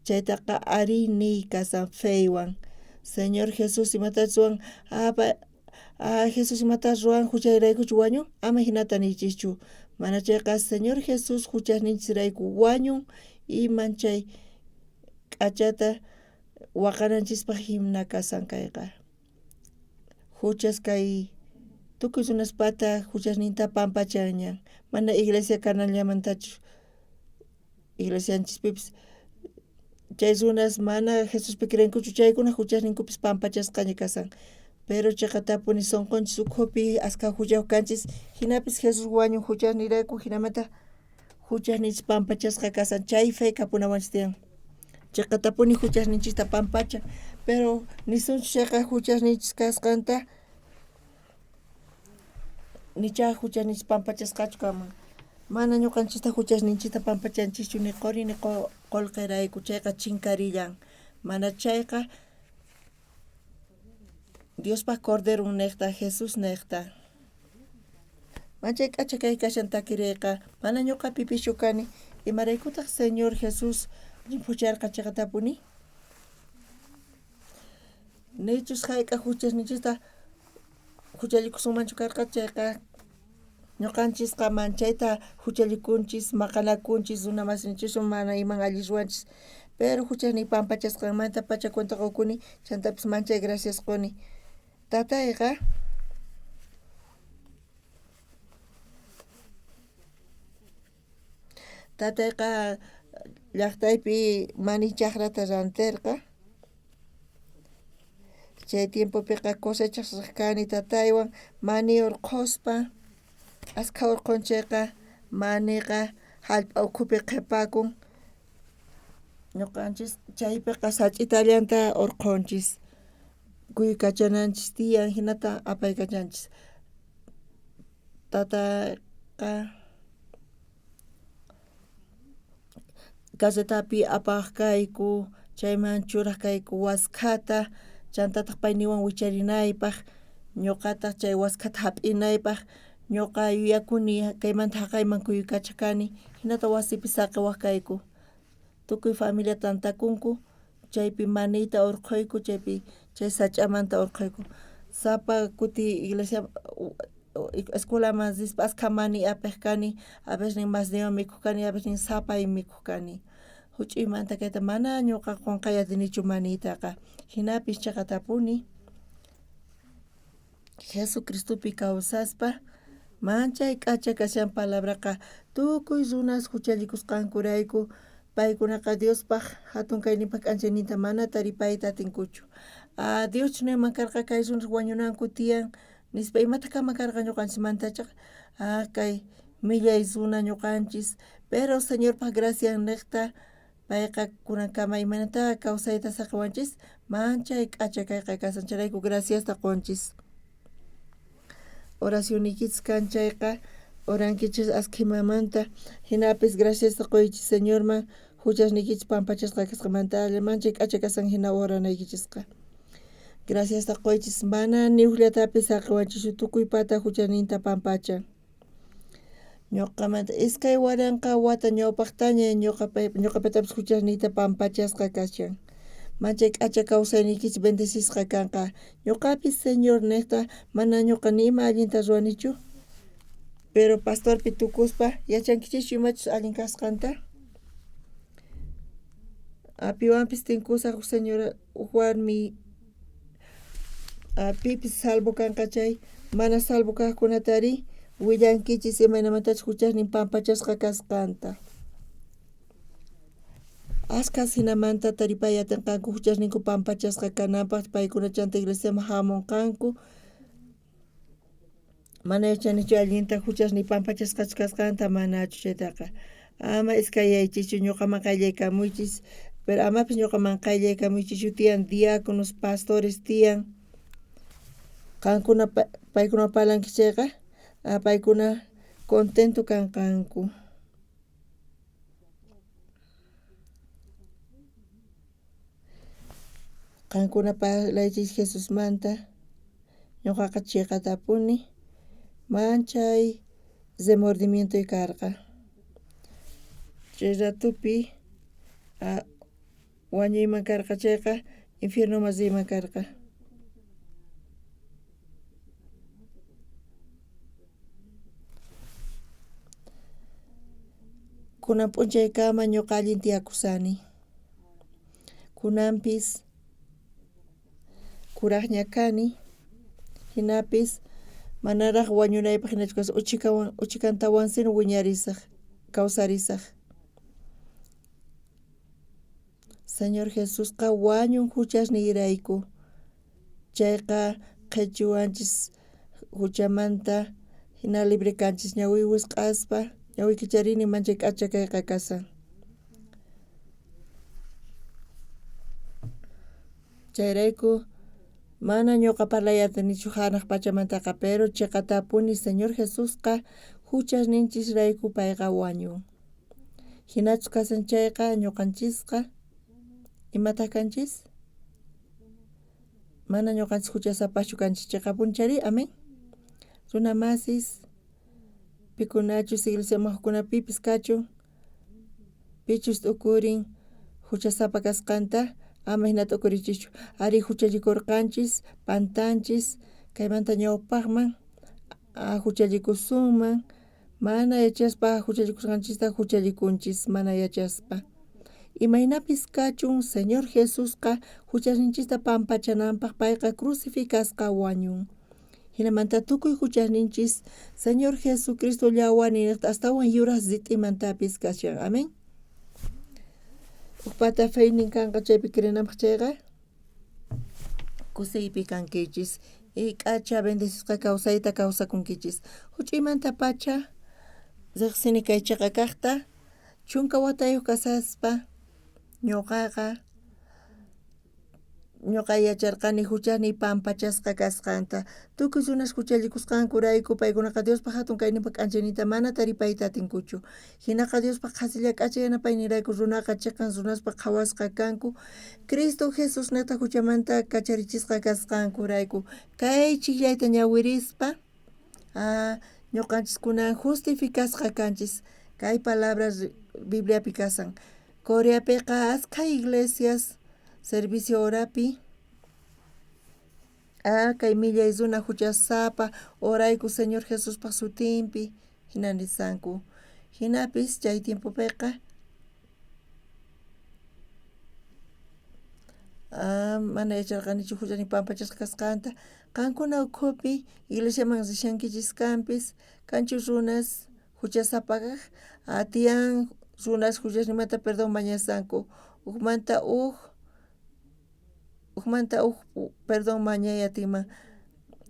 chaytaqa arí niy kasan feywan. Señor Jesús imatachus ruwan Jesús imatachus ruwan juchayraykuchu wañun ama jinata niychischu. Mana chayqa Señor Jesús juchasninchisrayku wañun y manchay k'achata waqananchispaj jina kasan kayqa. Juchas kay tukuy runaspata juchasninta pampachanña mana iglesia kanallamantachu iglesianchispipis chay runas mana Jesuspi creenkuchu chaykuna juchasninkupis pampachasqaña kasan. Pero cheqatapuni sunqunchis ukhupi askha juchayuq kanchis jinapis Jesús wañun juchasnirayku jinamanta juchasninchis pampachasqa kasan chay fe kapunawanchis tiyan. Cheqatapuni juchasninchista pampachan pero nisunchu chayqa juchasninchis kasqanta nicha juchasninchis pampachasqachu kanman. Mana ñuqanchista juchasninchista pampachanchischu ni qori ni qolqerayku chayqa chinkarillan. Manachayqa Diospa Corderon nejta, Jesús nejta. Manchay k'acha kay kashan takireyqa, mana ñoqa pipischu kani, imaraykutaj Señor Jesús llimphucharqa cheqatapuni? Nichus jayk'aj juchasninchista juchallikusunmanchu karqa chayqa, ñoqanchisqa manchayta juchallikunchis, maqanakunchis, runa masinchiswan mana iman allin ruwanchis. Pero juchasniy pampachasqanmantapacha cuenta qokuni, chantapis manchay gracias qoni. Tatayqa tatayqa llajtaypi mani chajrata ranterqa. Chay tiempopiqa cosechaj rej kani tataywan mani orqhospa, askha orqhon chayqa maniqa jallp'a ukhupi qhepakun. Ñoqanchis chaypiqa sach'itallanta orqhonchis, kuykachananchis tiyan jinata apaykachanchis. Tatayqa carretapi apaj kayku, chayman churaj kayku waskhata, chantataj pay niwan wicharinaypaj, ñoqataj chay waskhata jap'inaypaj, ñoqa yuyakuni kaymanta jaqayman kuykachaj kani, jinata wasipi saqewaj kayku. Tukuy familia tantakunku, chaypi maniyta orqhoyku, chaypi chay sach'amanta orqhoyku. Sapa kuti iglesia escuelaman rispa askha mani apej kani, a veces masniwan mikhoj kani, a veces sapay mikhoj kani. Juch'uymanta kayta mana ñoqa qonqay atinichu maniytaqa, jinapis cheqatapuni Jesucristopi kawsaspa manchay k'acha kashan palabraqa tukuy runas juchallikusqankurayku paykunaqa Diospaj jatun kayninpaj k'anchayninta mana taripayta atinkuchu. Ah, Dioschu ninman karqa kay runas wañunanku tiyan nispa, imataj kanman karqa ñoqanchismantacha? Ah, kay millay runa ñoqanchis, pero Señorpaj gracian nejta payqa kunankama imaynata kawsayta saqewanchis, manchay k'acha kayqa kasan, chayrayku graciasta qonchis. Oracionniykichis kan chayqa, orankichis askha jinapis graciasta qoychis Señorman juchasniykichis pampachasqa kasqanmanta, manchay k'acha kasan jina oranaykichisqa. Graciasta qoychis, mana ni ujllatapis saqewanchischu, tukuy pata juchaninta pampachan. Ñoqamanta 2000 wata ñawpajtaña ñoqapatapis juchasniyta pampachasqa kashan. Manchay k'acha kawsayniykichis bendecisqa kanqa. Ñoqapis Señor nejta mana ñoqa ni ima allinta ruwanichu, pero pastorpi tukuspa yachankichischu imachus allin kasqanta? Piwanpis tinkusaj uj señora, uj warmi, pipis salvo kanqa chay, mana salvo kajkunatari willankichis imaynamantachus juchasnin pampachasqa kasqanta. Ashkhas jinamanta taripay atenqanku juchasninku pampachasqa kananpaj, paykuna chanta iglesiaman jamonqanku. Mana yachanichu allinta juchasniy pampachasqachu kasqanta, manachu chaytaqa. Ama iskayaychischu, ñoqaman qayllaykamuychis, pero amapis ñoqaman qayllaykamuychischu, tiyan diáconos, pastores tiyan. Qankuna paykuna parlanki chayqa, paykuna contento kanqanku. Qankuna parlaychis Jesusmanta, ñoqaqa cheqatapuni manchay remordimientoy karqa. Chay ratopi wañuyman karqa chayqa infiernoman riyman karqa. Kunan p'unchaykama ñoqa allin tiyakusani. Kunanpis kurajña kani, jinapis manaraj wañunaypaj jinachu kashan, uchhikantawansin wiñarisaj, kawsarisaj. Señor Jesusqa wañun juchasniyrayku, chayqa qhechuwanchis juchamanta, jina libre kanchis ñawi wisq'aspa, ñawi kicharini manchay k'acha kayqa kashan. Chayrayku mana ñoqa parlay atinichu janaj pachamantaqa, pero cheqatapuni Señor Jesusqa juchasninchisrayku payqa wañun. Jinachus kashan chayqa ñoqanchisqa Imataj kanchis? Mana ñuqanchis huchasapaschu kanchis chiqapunchari, amén. Runa masis, pikunachus iglesia pipis kachun, pichus t'ukurin huchasapa kasqanta, ama hina t'ukurichischu. Ari huchallikurqanchis, pantanchis, kaymanta ñawpaqman huchallikusunman, mana yachaspa huchallikusqanchista huchallikunchis mana yachaspa. Imaynapis kachun Señor Jesusqa huchasninchista pampachananpaq payqa crucificasqa wañun. Hinamanta tukuy huchasninchis Señor Jesucristo llawaninta astawan yuraq rit'imantapis kashan. Amén. Ujpata feynin kanqa chaypi creenanpaq chayqa kusiypi kankichis y k'acha bendecisqa kawsayta kawsakunkichis. Huch'uymantapacha riqsini kay chiqa kaqta 10 watayuq kasaspa ñuqaqa ñuqa yacharqani huchasniy pampachasqa kasqanta. Tukuy runas huchallikusqankurayku paykunaqa Diospaq hatun kayninpa k'anchayninta mana taripayta atinkuchu. Hinaqa Diospaq qhasilla k'acha yanapaynirayku runaqa chiqan runaspaq qhawasqa kanku. Cristo Jesus niqta huchamanta kacharichisqa kasqankurayku. Kay chiqllayta ñawirispa ñuqanchis kunan justificasqa kanchis. Kay palabra Bibliapi kasan. Coreapiqa askha iglesias servicio horapi kay millay runa huchasapa orayku Señor Jesuspaq sutinpi hina nisanku. Hinapis chay tiempopiqa mana yacharqanichu huchani pampachasqa kasqanta. Qankuna ukhupi iglesiaman rishankichis kanpis, kanchu runas huchasapa kaq, tiyan runas huchasninmanta perdón mañasanku. Ujmanta uj perdón mañay atinman.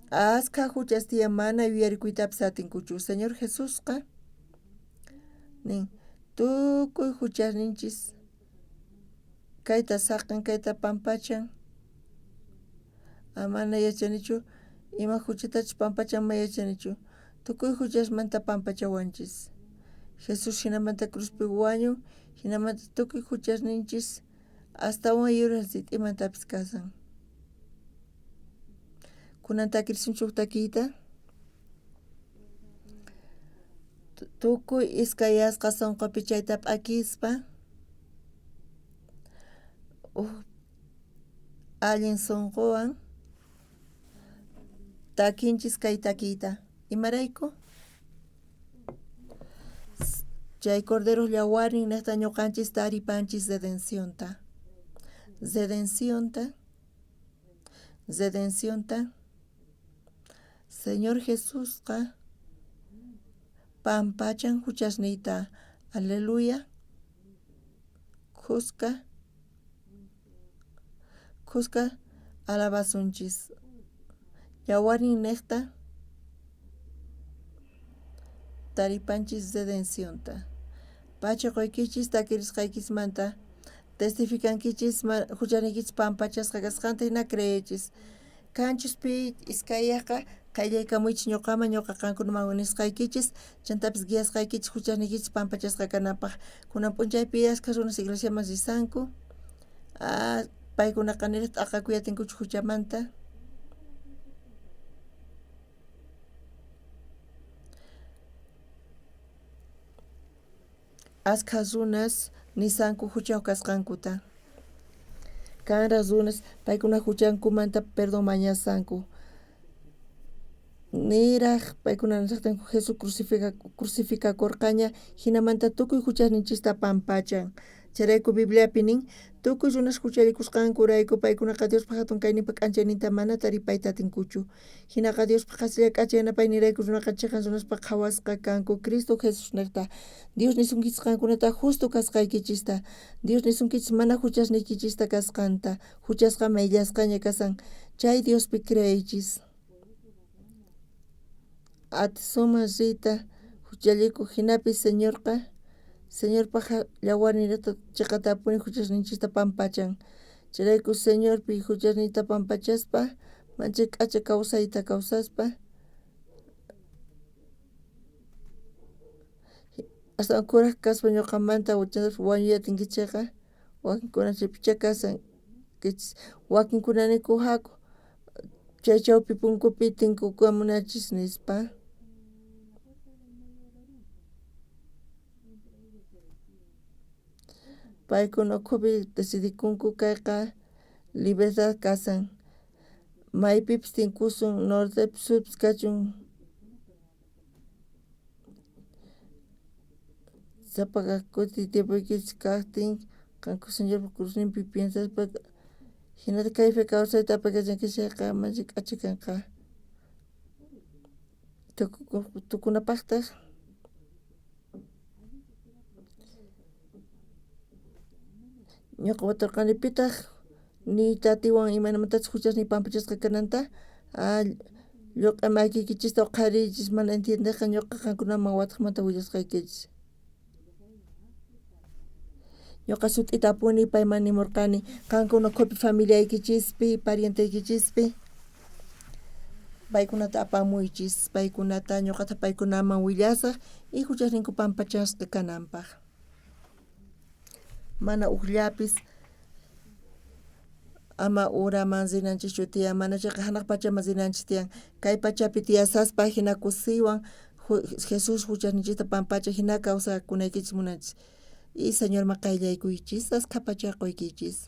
Askha huchas tiyan mana yuyarikuytapis atinkuchu. Señor Jesusqa nin tukuy huchasninchis kayta saqen, kayta pampachan. Mana yachanichu ima huchatachus pampachan mana yachanichu. Tukuy huchasmanta pampachawanchis. Jesús hinamanta cruzpi wañun, hinamanta tukuy huchasninchis astawan yuraq rit'imantapis kasan. Kunan takirisunchik huk takiyta. Tukuy iskayasqa sunqupi chayta p'akispa uj allin sunquwan takinchis kay takiyta. Imarayku? Chay Cordero llawarnin niqta ñuqanchis taripanchis redencionta. Redencionta. Redencionta. Señor Jesusqa pampachan huchasniyta. Aleluya. Khuska. Khuska alabasunchis. Yawarnin niqta taripanchis redencionta. Pacha quykichis takirisqaykismanta testificankichis huchanikichis pampachasqa kasqanta hina creechis. Kanchus pi iskayaqqa qayllaykamuychis ñuqaman ñuqa qankunaman nisqaykichis chantapis guiasqaykichis huchasniykichis pampachasqa kanapaq. Kunan p'unchaypi askha runas iglesiaman risanku. Paykunaqa niraq t'aqakuy atinkuchu huchamanta. Askha runas nisanku huchayuq kasqankuta. Kanraq runas paykuna huchankumanta perdón mañasanku. Niraq paykuna nisaqtinku Jesús crucificakurqaña hinamanta tukuy huchasninchista pampachan. Chayrayku Bibliapi nin tukuy runas huchallikusqankurayku paykunaqa Diospaq hatun kayninpa k'anchayninta mana taripayta atinkuchu. Hinaqa Diospaq qhasilla k'acha yanapaynirayku runaqa chiqan runaspaq qhawasqa kanku Cristo Jesús niqta. Dios nisunkichis qankunata justo kasqaykichista. Dios nisunkichis mana huchasniykichista kasqanta. Huchasqa mayllasqaña kasan. Chay Diospi creeychis. Atisunman riyta huchallikuq hinapis Señorqa Señorpaq llawarninta chiqatapuni huchasninchista pampachan. Chayrayku Señorpi huchasninta pampachaspa manchay k'acha kawsayta kawsaspa astawan kuraq kaspa ñuqamanta wañuy atinkichikqa Wakinkuna chaypichá kasan kichis wakinkuna ninku haku chay chawpi punkupi tinkukamunachis nispa. Paykuna ukhupi decidikunku kayqa libertad kasan maypipis tinkusun nortepis surpis kachun sapa kuti tiempoykichis kajtin qanku Señorpa cruzninpi piensaspa jinata kay fe kawsayta apaykachankichis chayqa manchay k'acha kanqa. Tukunapajtaj ñoqa watorqani pitaj niyta atiwan imaynamantachus juchasniy pampachasqa kananta? Ah, lloq'e makiykichista oqhariychis mana entiendejqa ñoqa qankunaman watejmanta willasqaykichis. Ñoqa sut'itapuni payman nimorqani, qankuna ukhupi familiaykichispi, parienteykichispi paykunata apamuychis, paykunata ñoqata paykunaman willasaj y juchasninku pampachasqa kananpaj. Mana ujllapis ama uraman rinanchischu tiyan, manachayqa janaj pachaman rinanchis tiyan. Kay pachapi tiyasaspa jina kusiywan Jesús juchasninchista pampacha jina kawsakunaykichis munanchis. Y Señorman qayllaykuychis, askha pacha qoykichis.